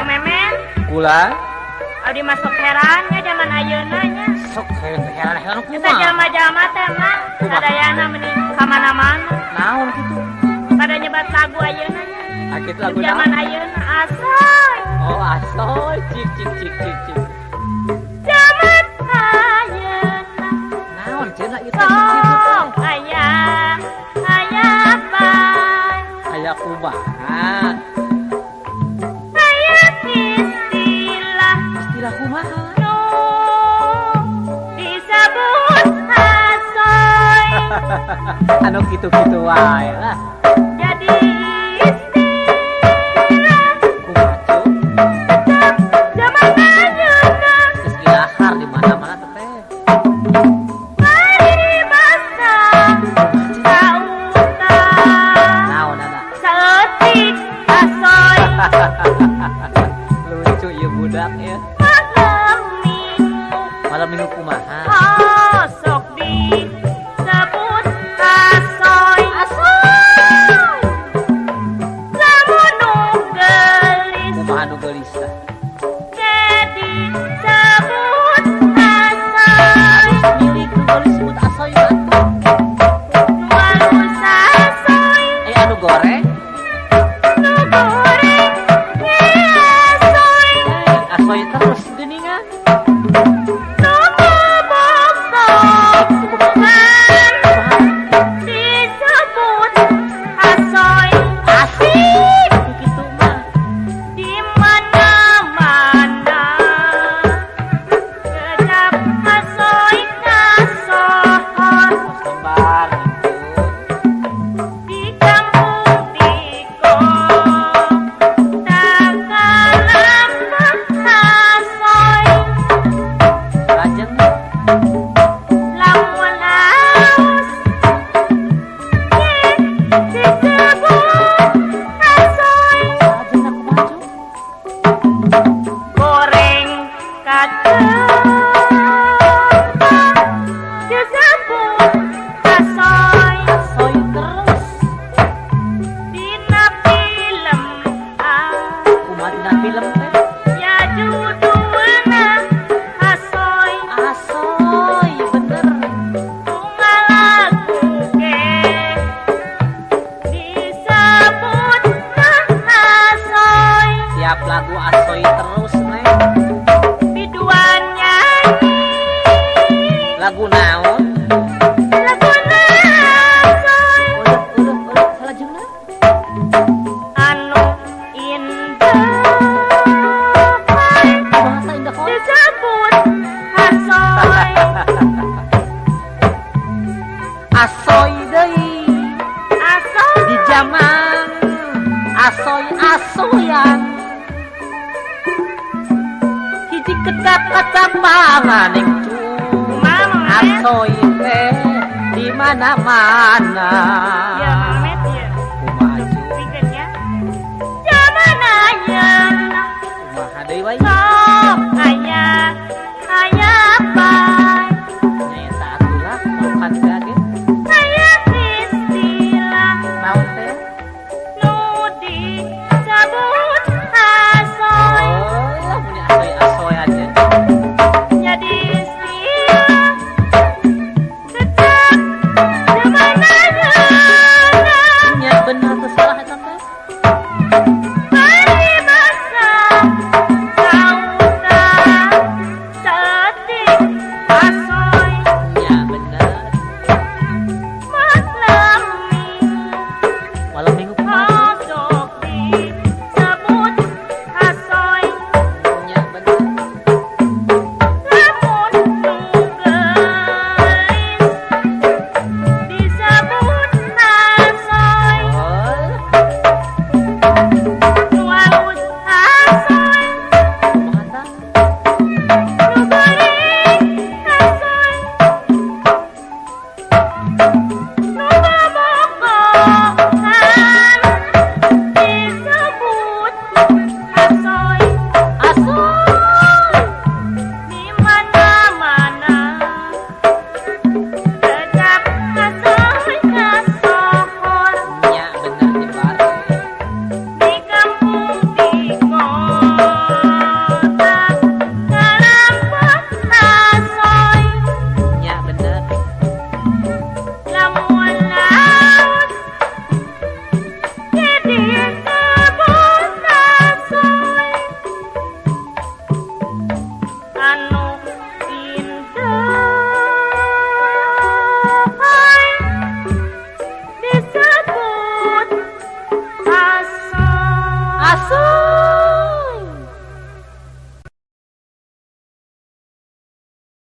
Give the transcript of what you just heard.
Memen. Kula. Abdi masuk herannya zaman ayeuna nya. Sok heran-heran kumaha? Eta jalma-jalma teh mah sadayana meni ka mana-mana. Naon kitu? Pada nyebat lagu ayeuna nya. Ah kitu lagu zaman ayeuna asoy. Oh asoy cik cik cik cik cik. Zaman ayeuna. Naon cenah ieu teh? Sok aya aya bae. Aya kumaha? Aya istilah. Istilah kumaha? Nu disebut asoy. Anu kitu-kitu wae lah. Jadi istilah kumaha tuh? Zaman ayeuna. Geus dilahar di mana-mana teh. Paribasa sauta. Naon ada? Saeutik asoy. Lucu ieu budak ya. Malam minggu. Malam minggu kumaha? Oh, sok disebut asoy. Asoy. Lamun nu geulis. Kumaha nu geulis tah? Jadi sebut asoy. Milik nu geulis sebut asoy atuh. Nu alus asoy. Aya anu goreng? Nu goreng ge asoy. Asoy terus geuningan. Nu bobogohan disebut asoy. Asik kitu mah. Di mana-mana kedap asoy kasohor. Tos lebar gitu. Di kampung di kota kalampah asoy. Lajeng Lamun haus ge disebut asoy. Salajengna kumaha cu? Goreng kacepa disebut asoy. Asoy terus. Dina film Kumaha dina film teh? ya judulna asoy. Asoy bener. Bunga lagu ge disebutna asoy. Tiap lagu asoy terus neng. Biduan nyanyi Lagu naon? laguna asoy. Uleuh uleuh uleuh salajengna? Anu indah Kumaha tah indah koi? disebut asoy. Asoy deui Asoy di zaman asoy-asoyan. Hiji kedap kacambangan ning cu. Kumaha Mang Memet? Asoy teh di mana-mana. Ya Mang Memet ya. Kumaha cu? Pikeun nya. Zaman ayeuna Kumaha deui wae? sok aya aya bae.